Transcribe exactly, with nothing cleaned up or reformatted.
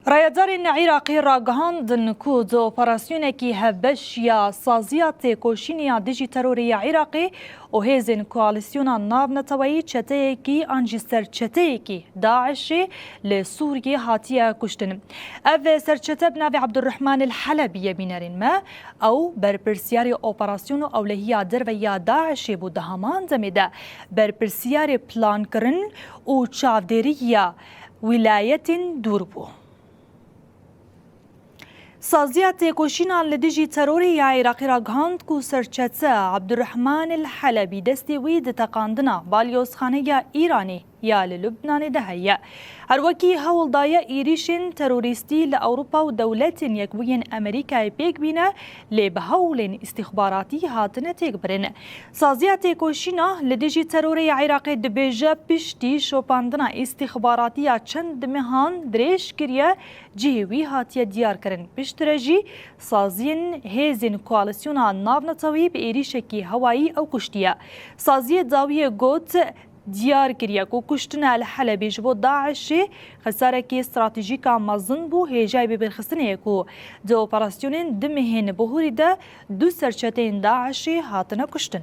Rayedarên Iraqê ragihandin ku di operasyonekî hevbeş ya saziya têkoşînê ya dijî terorê ya Iraqê û hêzên koalîsyona navneteweyî çeteyekî an jî serçeteyekî DAIŞê li Sûriyê hatiye kuştin. Ev serçete bi navê Abdurrahman El Helebi ye bînerên me. Ew berpirsiyarê operasyon û ewlehiya derve ya DAIŞê bû, di heman demê de berpirsiyarê plankirin û çavdêriya wîlayetên dûr bû. Saziya têkoşîna li dijî terorê ya Iraqê ragihand ku serçete Abdurrahman El Helebi destê wî di teqandina balyozxaneya Îranê ya li Lubnanê de heye. Her wekî hewl daye êrîşên terorîstî li Ewropa û dewletên Yekbûyên Amerîkayê pêk bîne, lê bi hewlên îstîxbaratî hatine têkbirin. Saziya têkoşîna li dijî terorê ya Iraqê dibêje, piştî şopandina îstîxbaratî ya çend mehan dirêj kiriye, cihê wî hatiye diyarkirin. Piştre jî saziyên hêzên koalîsyona navneteweyî bi êrîşekî hewayî ew kuştiye. Saziyê dawiyê got, diyar kiriye ku kuştina El Helebî ji bo DAIŞê xesarekî stratejîka mezin bû, hêjayî bibîrxistinê ye ku di operasyonên di mehên bihurî de du serçeteyên DAIŞê hatine kuştin.